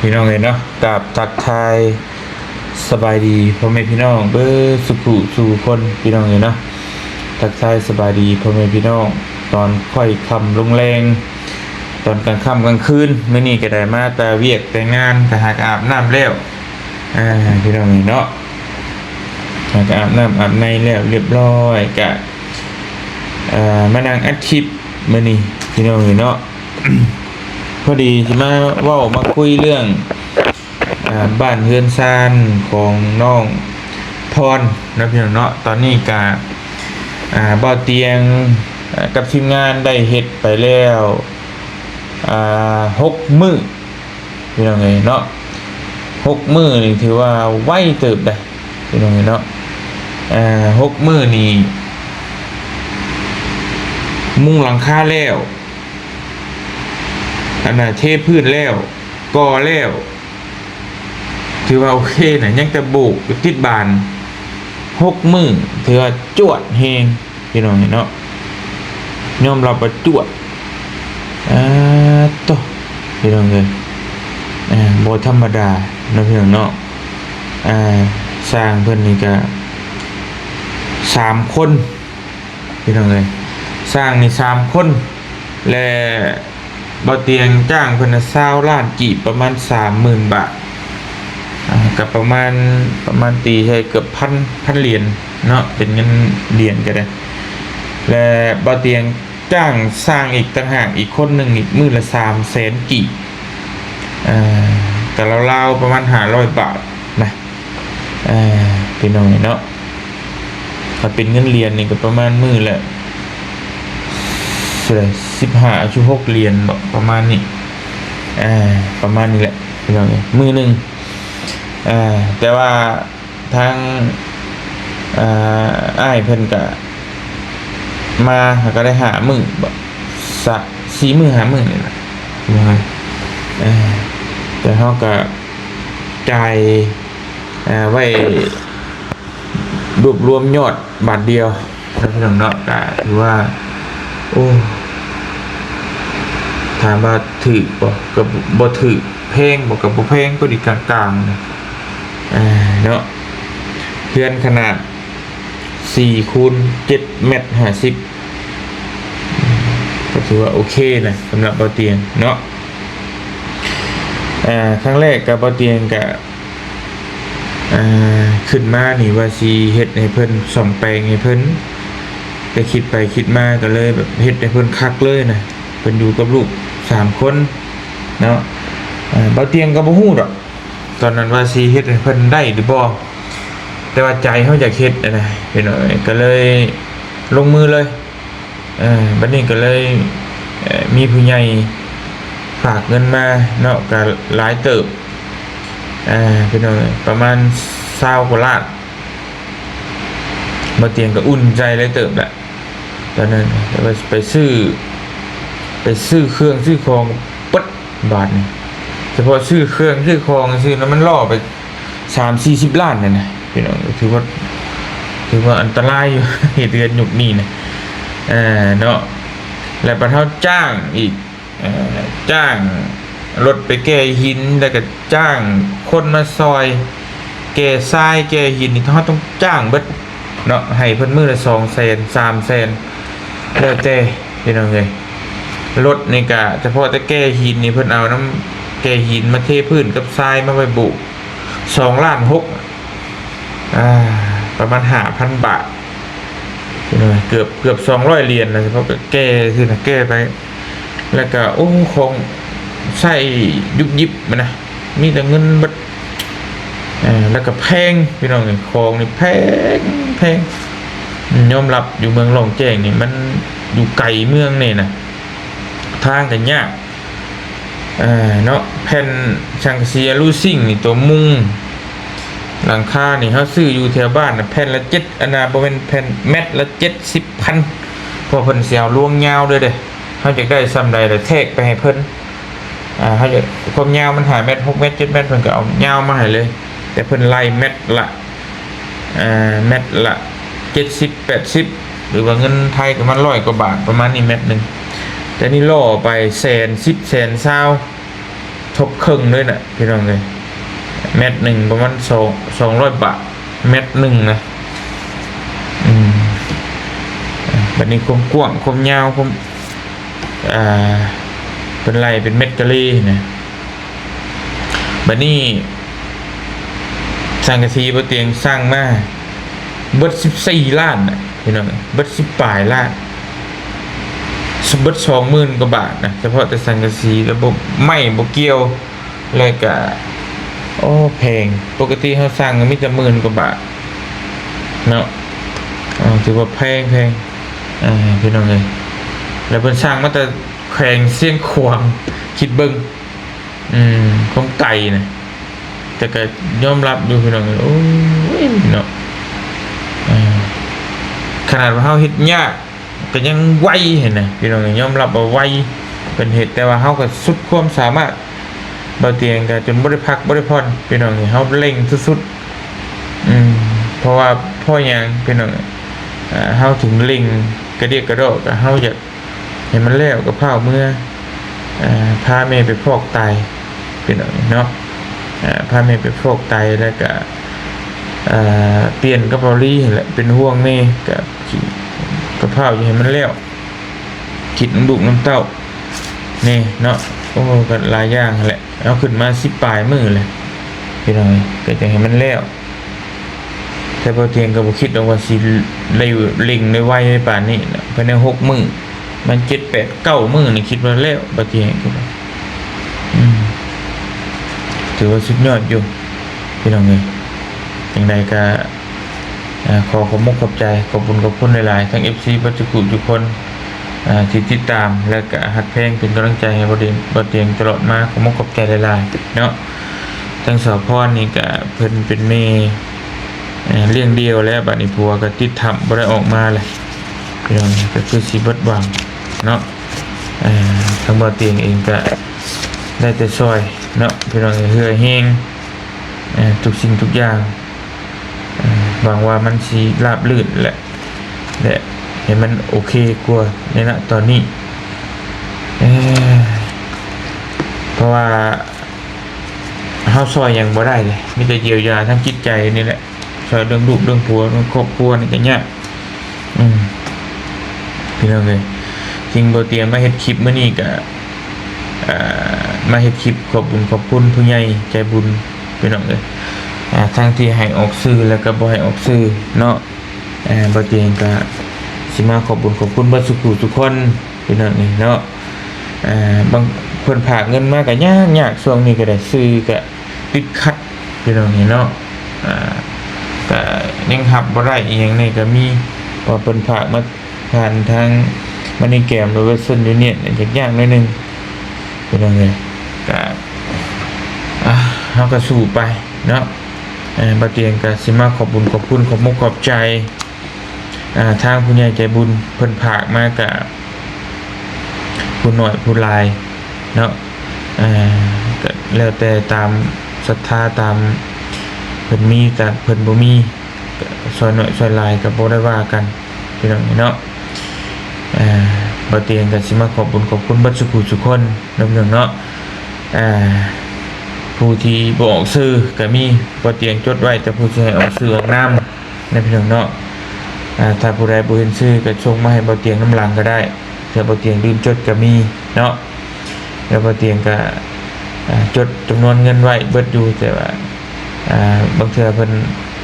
ພີ່ນ້ອງເອີຍເນາະ ກາບທັກທາຍສະບາຍດີພໍ່ແມ່ພີ່ນ້ອງເບິດສູ່ຜູ້ສູ່ຄົນ ພີ່ນ້ອງເອີຍເນາະ. ທັກທາຍສະບາຍດີພໍ່ແມ່ພີ່ນ້ອງ ຕອນຄ່ອຍຄ່ຳລົງແລງ ຕອນກາງຄ່ຳກາງຄືນ. ມື້ນີ້ກໍໄດ້ມາແຕ່ວຽກແຕ່ງານ ກໍຫາກອາບນ້ຳແລ້ວ ອ່າ ພີ່ນ້ອງເອີຍເນາະ ຫາກອາບນ້ຳອາບໃນແລ້ວຮຽບຮ້ອຍ ກະ ອ່າ ມານັ່ງອັດຄລິບມື້ນີ້ ພີ່ນ້ອງເອີຍເນາະ. ພໍດີຊິມາເວົ້າມາຄຸຍເລື່ອງ ອ່າ ບ້ານເຮືອນຊານຂອງນ້ອງພອນເນາະ ພີ່ນ້ອງເນາະ. ຕອນນີ້ກະ ອ່າ ບ່າວຕຽງ ອ່າ ກັບທີມງານໄດ້ເຮັດໄປແລ້ວ ອ່າ ຫົກມື້ ພີ່ນ້ອງເອີຍເນາະ. ຫົກມື້ນີ້ຖືວ່າໄວເຕີບໃດ໋ ພີ່ນ້ອງເອີຍເນາະ. ອ່າ ຫົກມື້ນີ້ມຸງຫຼັງຄາແລ້ວ ອັນນ່າ ເທພື້ນແລ້ວ ກໍ່ແລ້ວ ຖືວ່າໂອເຄນະ ຍັງແຕ່ໂບກຕິດບານ. ຫົກມື້ຖືວ່າຈວດແຮງ ພີ່ນ້ອງເນາະ ຍອມຮັບວ່າຈວດ. ອາ ໂຕ ພີ່ນ້ອງເອີຍ ອ່າ ບໍ່ທຳມະດາເນາະ ພີ່ນ້ອງເນາະ. ອ່າ ຊ່າງເພິ່ນນີ້ກະສາມຄົນ ພີ່ນ້ອງເອີຍ ຊ່າງນີ້ສາມຄົນ ແລະ ບ່າວຕຽງຈ້າງເພິ່ນນະຊາວລ້ານກີບ ປະມານສາມໝື່ນບາດ ອ່າ ກໍປະມານ ປະມານຕີໃຫ້ເກືອບພັນ ພັນຫຼຽນເນາະ ເປັນເງິນຫຼຽນກໍໄດ້. ແລະ ບ່າວຕຽງຈ້າງຊ່າງອີກຕ່າງຫາກອີກຄົນໜຶ່ງອີກມື້ລະສາມແສນກີບ ອ່າ ກໍລາວໆປະມານຫ້າຮ້ອຍບາດນະ. ອ່າ ພີ່ນ້ອງເນາະ ຖ້າເປັນເງິນຫຼຽນນີ້ກໍປະມານມື້ລະເທົ່າໃດ ສິບຫ້າ ສິບຫົກຫຼຽນບໍ ປະມານນີ້ ອ່າ ປະມານນີ້ແຫຼະ ພີ່ນ້ອງເອີຍ ມື້ໜຶ່ງ. ອ່າ ແຕ່ວ່າທາງ ອ່າ ອ້າຍເພິ່ນກະມາ ແລ້ວກໍໄດ້ຫ້າມື້ບໍ ສະ ສີ່ມື້ຫ້າມື້ນີ້ແຫຼະ ເອີ ແຕ່ເຮົາກະຈ່າຍ ອ່າ ໄວ້ລວບລວມຍອດບາດດຽວເນາະ ພີ່ນ້ອງເນາະ. ກະຖືວ່າ ໂອ້ ຖາມວ່າຖືກບໍ ກໍບໍ່ຖືກ ແພງບໍ ກໍບໍ່ແພງ ພໍດີກາງໆ ອ່າ ເນາະ. ເຮືອນຂະໜາດສີ່ຄູນເຈັດແມັດຫ້າສິບ ກໍຖືວ່າໂອເຄນະ ສຳລັບບ່າວຕຽງເນາະ. ອ່າ ຄັ້ງແລກກໍບ່າວຕຽງກະ ອ່າ ຂຶ້ນມານີ້ວ່າຊິເຮັດໃຫ້ເພິ່ນ ສ້ອມແປງໃຫ້ເພິ່ນ ແຕ່ຄິດໄປຄິດມາກໍເລີຍແບບເຮັດໃຫ້ເພິ່ນຄັກເລີຍນະ. ເພິ່ນຢູ່ກັບລູກສາມຄົນເນາະ. ອ່າ ບ່າວຕຽງກໍບໍ່ຮູ້ດອກ ຕອນນັ້ນວ່າຊິເຮັດໃຫ້ເພິ່ນໄດ້ຫຼືບໍ່ ແຕ່ວ່າໃຈເຮົາຢາກເຮັດນະ ພີ່ນ້ອງເອີຍ ກໍເລີຍລົງມືເລີຍ. ເອີ ບັດນີ້ກໍເລີຍ ເອີ ມີຜູ້ໃຫຍ່ຝາກເງິນມາເນາະ ກໍຫຼາຍເຕີບ ອ່າ ພີ່ນ້ອງເອີຍ ປະມານຊາວກວ່າລ້ານ. ບ່າວຕຽງກໍອຸ່ນໃຈຫຼາຍເຕີບແຫຼະ ຕອນນັ້ນ ແຕ່ວ່າໄປຊື້ ໄປຊື້ເຄື່ອງຊື້ຂອງເບິດ ບາດນີ້ ສະເພາະຊື້ເຄື່ອງຊື້ຂອງຊື່ນະ ມັນລໍໄປສາມສີ່ສິບລ້ານນັ້ນນະ ພີ່ນ້ອງ. ຖືວ່າ ຖືວ່າອັນຕະລາຍຢູ່ ເຮັດເຮືອນຍຸກນີ້ນະ ເອີ ເນາະ. ແລ້ວບັດເຮົາຈ້າງອີກ ເອີ ຈ້າງລົດໄປແກ່ຫີນ ແລ້ວກໍຈ້າງຄົນມາຊ່ອຍແກ່ຊາຍແກ່ຫີນນີ້ ເຮົາຕ້ອງຈ້າງເບິດເນາະ ໃຫ້ເພິ່ນມື້ລະສອງແສນ ສາມແສນ ແລ້ວແຕ່ ພີ່ນ້ອງເອີຍ. ລົດນີ້ກະສະເພາະແຕ່ແກ່ຫີນນີ້ ເພິ່ນເອົານຳແກ່ຫີນມາເທພື້ນກັບຊາຍມາໄວ້ໂບກ ສອງລ້ານຫົກ ອ່າ ປະມານຫ້າພັນບາດ ເກືອບ ເກືອບສອງຮ້ອຍຫຼຽນນະ ສະເພາະແກ່ຊື່ນະ ແກ່ໄປ. ແລ້ວກະ ໂອ້ ຂອງໃຊ້ຍຸບຢິບມັນນະ ມີແຕ່ເງິນເບິດ ເອີ ແລ້ວກະແພງ ພີ່ນ້ອງເອີຍ ຂອງນີ້ແພງ ແພງ. ຍອມຮັບຢູ່ເມືອງລ່ອງແຈ້ງນີ້ ມັນຢູ່ໄກເມືອງແດ່ນະ ທາງກະຍາກ ເອີ ເນາະ. ແຜ່ນສັງກະສີອະລູຊິງນີ້ ຕົວມຸງຫຼັງຄານີ້ ເຮົາຊື້ຢູ່ແຖວບ້ານນະ ແຜ່ນລະເຈັດ ອັນນ່າ ບໍ່ແມ່ນແຜ່ນ ແມັດລະເຈັດສິບພັນ ເພາະເພິ່ນຊິເອົາລວງຍາວເລີຍເດ້. ເຮົາຢາກໄດ້ສ່ຳໃດລະແທກໄປໃຫ້ເພິ່ນ ອ່າ ເຮົາຢາກ ຄວາມຍາວມັນຫ້າແມັດ ຫົກແມັດ ເຈັດແມັດ ເພິ່ນກໍເອົາຍາວມາໃຫ້ເລີຍ ແຕ່ເພິ່ນໄລ່ແມັດລະ ອ່າ ແມັດລະເຈັດສິບ ແປດສິບ ຫຼືວ່າເງິນໄທກໍປະມານຮ້ອຍກວ່າບາດ ປະມານນີ້ແມັດໜຶ່ງ. ແຕ່ນີ້ລໍໄປແສນສິບ ແສນຊາວ ທົບເຄິ່ງເລີຍນະພີ່ນ້ອງເອີຍ. ແມັດໜຶ່ງປະມານສອງ ສອງຮ້ອຍບາດ ແມັດໜຶ່ງນະ. ອືມ ບັດນີ້ຄວາມກວ້າງ ຄວາມຍາວ ຄວາມ ອ່າ ເພິ່ນໄລ່ເປັນແມັດກະເລນະ. ບັດນີ້ສັງກະສີບໍ່ຕຽງສັ່ງມາເບິດສິບສີ່ລ້ານນະພີ່ນ້ອງ, ເບິດສິບປາຍລ້ານ, ເບິດສອງໝື່ນກວ່າບາດນະ ສະເພາະແຕ່ສັງກະສີ ແລ້ວບໍ່ ໄມ້ບໍ່ກ່ຽວ ແລ້ວກະ ໂອ້ ແພງ. ປົກກະຕິເຮົາສັ່ງກໍມີແຕ່ໝື່ນກວ່າບາດເນາະ. ເອີ ຖືວ່າແພງ ແພງ ອ່າ ພີ່ນ້ອງເອີຍ. ແລ້ວເພິ່ນສັ່ງມາແຕ່ແຂວງຊຽງຂວາງ ຄິດເບິ່ງ ອືມ ຄວາມໄກນະ. ແຕ່ກໍຍອມຮັບຢູ່ພີ່ນ້ອງເອີຍ ໂອ້ຍເນາະ. ເອີ ຂະໜາດວ່າເຮົາເຮັດຍາກ ກໍຍັງໄວຫັ້ນນະພີ່ນ້ອງເອີຍ, ຍອມຮັບວ່າໄວ ເພິ່ນເຮັດ ແຕ່ວ່າເຮົາກໍສຸດຄວາມສາມາດ. ບ່າວຕຽງກໍຈົນບໍ່ໄດ້ພັກບໍ່ໄດ້ຜ່ອນພີ່ນ້ອງເອີຍ, ເຮົາເລັ່ງສຸດໆ. ອືມ ເພາະວ່າ ເພາະຫຍັງພີ່ນ້ອງ ເຮົາເຖິງເລັ່ງກະດຽກກະດໍ້ ກໍເຮົາຢາກ ໃຫ້ມັນແລ້ວກໍພ້າວເມືອ ເອີ ພາແມ່ໄປຟອກໄຕພີ່ນ້ອງເນາະ. ເອີ ພາແມ່ໄປຟອກໄຕ ແລ້ວກໍ ເອີ ປ່ຽນກັບເກົາຫຼີຫັ້ນແຫຼະ, ເປັນຫ່ວງແມ່ ກໍ ກໍພ້າວຢາກໃຫ້ມັນແລ້ວ ຄິດນຳລູກນຳເຕົ້າແດ່ເນາະ. ໂອ້ ກໍຫຼາຍຢ່າງຫັ້ນແຫຼະ. ເອົາ ຂຶ້ນມາສິບປາຍມື້ແຫຼະພີ່ນ້ອງເອີຍ ກໍຈະໃຫ້ມັນແລ້ວ. ແຕ່ບ່າວຕຽງກໍບໍ່ຄິດດອກວ່າຊິໄດ້ເລັ່ງໄດ້ໄວປານນີ້ນະ, ພາຍໃນຫົກມື້ ມັນເຈັດ ແປດ ເກົ້າມື້ນີ້ ຄິດວ່າແລ້ວ. ບ່າວຕຽງກໍ ອືມ ຖືວ່າສຸດຍອດຢູ່ພີ່ນ້ອງເອີຍ. ຈັ່ງໃດກໍ ເອີ ຂໍຂອບມຸກຂອບໃຈ ຂອບບຸນຂອບຄຸນຫຼາຍໆ ທັງເອັຟຊີເບິດທຸກຜູ້ທຸກຄົນ ເອີ ທີ່ຕິດຕາມ ແລະກະຮັກແພງເປັນກຳລັງໃຈໃຫ້ບ່າວຕຽງ ບ່າວຕຽງຕະຫຼອດມາ. ຂອບມຸກຂອບໃຈຫຼາຍໆເນາະ. ທາງສາວພອນນີ້ກະເພິ່ນເປັນແມ່ ເອີ ລ້ຽງດ່ຽວແລ້ວ, ບາດນີ້ຜົວກະຕິດຖ້ຳບໍ່ໄດ້ອອກມາແລ້ວ ພີ່ນ້ອງ, ກະຄືຊິເບິດຫວັງເນາະ. ເອີ ທາງບ່າວຕຽງເອງກະໄດ້ແຕ່ຊ່ອຍເນາະ ພີ່ນ້ອງ, ເຫື່ອແຮງ ເອີ ທຸກສິ່ງທຸກຢ່າງ. ເອີ ຫວັງວ່າມັນຊິລາບລື່ນແຫຼະ ແລະ ໃຫ້ມັນໂອເຄກວ່າໃນນະຕອນນີ້ ເອີ ເພາະວ່າເຮົາຊ່ອຍຫຍັງບໍ່ໄດ້ເດ້ ມີແຕ່ຢຽວຢາທາງຈິດໃຈນີ້ແຫຼະ, ຊ່ອຍເລື່ອງລູກເລື່ອງຜົວເລື່ອງຄອບຄົວນີ້ກໍຍາກ. ອືມ ພີ່ນ້ອງເອີຍ, ຈິງບໍ່ຕຽງມາເຮັດຄລິບມື້ນີ້ກໍ ເອີ ມາເຮັດຄລິບຂອບບຸນຂອບຄຸນຜູ້ໃຫຍ່ໃຈບຸນ ພີ່ນ້ອງເອີຍ, ອ່າ ທັງທີ່ໃຫ້ອອກຊື່ ແລ້ວກໍບໍ່ໃຫ້ອອກຊື່ເນາະ. ເອີ ບ່າວຕຽງກໍຊິມາຂອບບຸນຂອບຄຸນເບິດສູ່ຜູ້ສູ່ຄົນ ພີ່ນ້ອງເອີຍເນາະ. ເອີ ບາງ ເພິ່ນຝາກເງິນມາກໍຍາກ ຍາກ, ຊ່ວງນີ້ກໍໄດ້ ຊື່ກໍຕິດຂັດ ພີ່ນ້ອງເອີຍເນາະ. ອ່າ ກໍຍັງຮັບບໍ່ໄດ້ອີ່ຫຍັງແດ່ກໍມີ, ເພາະເພິ່ນຝາກມາ ຜ່ານທາງ MoneyGram ຫຼື Western Union ຍາກໆໜ້ອຍໜຶ່ງ ພີ່ນ້ອງເອີຍ. ກະ ອ່າ ເຮົາກໍສູ້ໄປເນາະ. ເອີ ບ່າວຕຽງກໍຊິມາຂອບບຸນຂອບຄຸນ ຂອບມຸກຂອບໃຈ ອ່າ ທາງຜູ້ໃຫຍ່ໃຈບຸນ ເພິ່ນຝາກມາກະ ຜູ້ໜ້ອຍຜູ້ຫຼາຍເນາະ. ເອີ ກໍແລ້ວແຕ່ຕາມສັດທາ ຕາມເພິ່ນມີ ຕາມເພິ່ນບໍ່ມີ ກໍຊ່ອຍໜ້ອຍຊ່ອຍຫຼາຍກໍບໍ່ໄດ້ວ່າກັນ ພີ່ນ້ອງເນາະ. ອ່າ ບ່າວຕຽງກໍຊິມາຂອບບຸນຂອບຄຸນເບິດສູ່ຜູ້ສູ່ຄົນເນາະ ພີ່ນ້ອງເນາະ. ອ່າ ຜູ້ທີ່ບໍ່ອອກຊື່ກໍມີ, ບ່າວຕຽງຈົດໄວ້ ແຕ່ຜູ້ທີ່ໃຫ້ອອກຊື່ອອກນາມນະ ພີ່ນ້ອງເນາະ. ອ່າ ຖ້າຜູ້ໃດບໍ່ເຫັນຊື່ກໍສົ່ງມາໃຫ້ບ່າວຕຽງນຳຫຼັງກໍໄດ້, ຖ້າບ່າວຕຽງລືມຈົດກໍມີເນາະ. ແລ້ວບ່າວຕຽງກໍ ອ່າ ຈົດຈຳນວນເງິນໄວ້ເບິດຢູ່, ແຕ່ວ່າ ອ່າ ບາງເທື່ອເພິ່ນ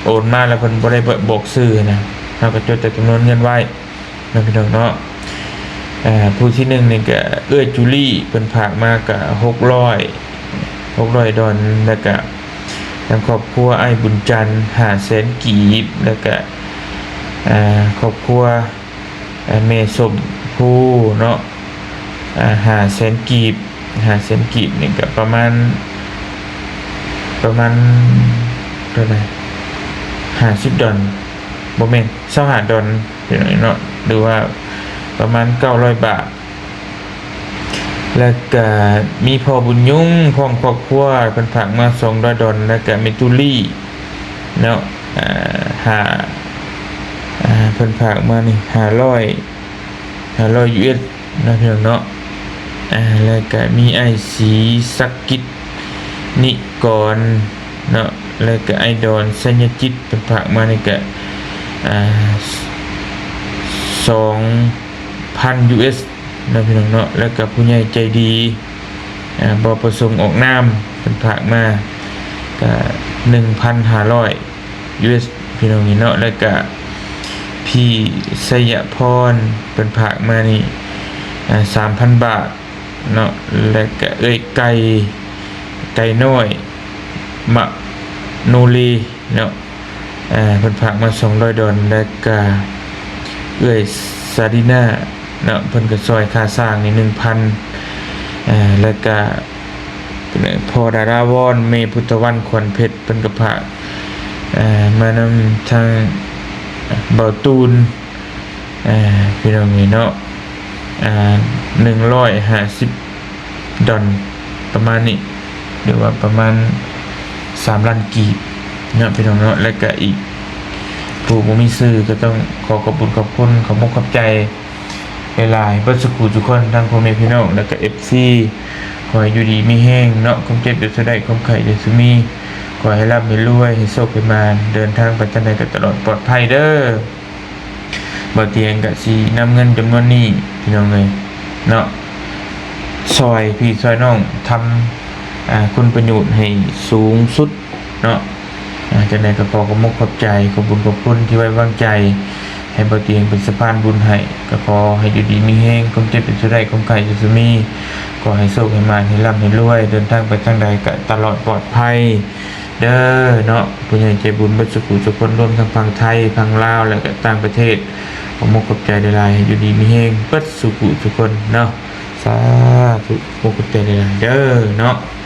ໂອນມາແລ້ວເພິ່ນບໍ່ໄດ້ບອກຊື່ນະ, ເຮົາກໍຈົດແຕ່ຈຳນວນເງິນໄວ້ເນາະ ພີ່ນ້ອງເນາະ. ອ່າ ຜູ້ທີໜຶ່ງນີ້ກໍເອື້ອຍຈູລີ ເພິ່ນຝາກມາກໍຫົກຮ້ອຍ ຫົກຮ້ອຍດອນ, ແລ້ວກໍທາງຄອບຄົວອ້າຍບຸນຈັນ ຫ້າແສນກີບ, ແລ້ວກໍ ອ່າ ຄອບຄົວ ອ່າ ແມ່ສົມພູເນາະ ອ່າ ຫ້າແສນກີບ, ຫ້າແສນກີບນີ້ກໍປະມານ ປະມານເທົ່າໃດ ຫ້າສິບດອນ ບໍ່ແມ່ນ ຊາວຫ້າດອນເນາະ, ຫຼືວ່າປະມານເກົ້າຮ້ອຍບາດ. ແລ້ວກະມີພໍ່ບຸນຍົງພ້ອມຄອບຄົວ ເພິ່ນຝາກມາສອງຮ້ອຍດອນ, ແລ້ວກະແມ່ຕູ້ລີເນາະ ອ່າ ຫ້າ ອ່າ ເພິ່ນຝາກມານີ້ຫ້າຮ້ອຍ ຫ້າຮ້ອຍຢູເອັສເນາະ ພີ່ນ້ອງເນາະ. ອ່າ ແລ້ວກະມີອ້າຍສີສັກກິດ ນິກອນເນາະ ແລະກະອ້າຍດອນ ໄຊຍະຈິດ ເພິ່ນຝາກມານີ້ກະ ອ່າ ສອງພັນ ຢູເອັສ ເນາະ ພີ່ນ້ອງເນາະ ແລະກະຜູ້ໃຫຍ່ໃຈດີ ອ່າ ບໍ່ປະສົງອອກນາມ ເພິ່ນຝາກມາກະ ໜຶ່ງພັນຫ້າຮ້ອຍ ຢູເອັສ ພີ່ນ້ອງເນາະ ແລະກະ ພີ່ ໄຊຍະພອນ ເພິ່ນຝາກມານີ້ ອ່າ ສາມພັນບາດເນາະ ແລະກະເອື້ອຍໄກ່ ໄກ່ນ້ອຍ ມະໂນເລເນາະ ອ່າ ເພິ່ນຝາກມາສອງຮ້ອຍດອນ ແລະກະເອື້ອຍ ຊາລີນາ ເນາະ ເພິ່ນກະຊ່ອຍຄ່າສ້າງນີ້ໜຶ່ງພັນ ອ່າ ແລະກະພໍ່ດາລາວອນ ແມ່ພຸດທະວັນ ຂວັນເພັດ ເພິ່ນກະຝາກ ອ່າ ມານຳທາງເບົາຕູນ ອ່າ ພີ່ນ້ອງເອີຍເນາະ ອ່າ ໜຶ່ງຮ້ອຍຫ້າສິບດອນ ປະມານນີ້ ຫຼືວ່າປະມານສາມລ້ານກີບເນາະ ພີ່ນ້ອງເນາະ ແລະກະອີກຜູ້ບໍ່ມີຊື່ກະຕ້ອງຂໍຂອບບຸນຂອບຄຸນ ຂອບອົກຂອບໃຈ ຫຼາຍໆ ເບິດສູ່ຜູ້ສູ່ຄົນ ທັງພໍ່ແມ່ພີ່ນ້ອງ ແລະກະເອັຟຊີ ຂໍໃຫ້ຢູ່ດີມີແຮງເນາະ ຄວາມເຈັບຢ່າສູ່ໄດ້ ຄວາມໄຂ້ຢ່າສູ່ມີ ຂໍໃຫ້ລ່ຳໃຫ້ລວຍ ໃຫ້ໂຊກໃຫ້ໝານ ເດີນທາງໄປທາງໃດກະຕະຫຼອດປອດໄພເດີ. ບ່າວຕຽງກະຊິນຳເງິນຈຳນວນນີ້ ພີ່ນ້ອງເອີຍເນາະ ຊ່ອຍພີ່ຊ່ອຍນ້ອງ ທຳ ອ່າ ຄຸນປະໂຫຍດໃຫ້ສູງສຸດເນາະ ອ່າ ຈັ່ງໃດກະຂໍຂອບອົກຂອບໃຈ ຂອບບຸນຂອບຄຸນທີ່ໄວ້ວາງໃຈ ໃຫ້ບ່າວຕຽງເປັນສະພານບຸນໃຫ້ ກະຂໍໃຫ້ຢູ່ດີມີແຮງ ຄວາມເຈັບຢ່າສູ່ໄດ້ ຄວາມໄຂ້ຢ່າສູ່ມີ ຂໍໃຫ້ໂຊກໃຫ້ໝານ ໃຫ້ລ່ຳໃຫ້ລວຍ ເດີນທາງໄປທາງໃດກະຕະຫຼອດປອດໄພເດີເນາະ ຜູ້ໃຫຍ່ໃຈບຸນເບິດສູ່ຜູ້ສູ່ຄົນ ລວມທັງຝັ່ງໄທ ຝັ່ງລາວ ແລະກະຕ່າງປະເທດ ຂອບອົກຂອບໃຈຫຼາຍໆ ໃຫ້ຢູ່ດີມີແຮງເບິດສູ່ຜູ້ສູ່ຄົນເນາະ ສາທຸ ຂອບອົກຂອບໃຈຫຼາຍໆເດີເນາະ.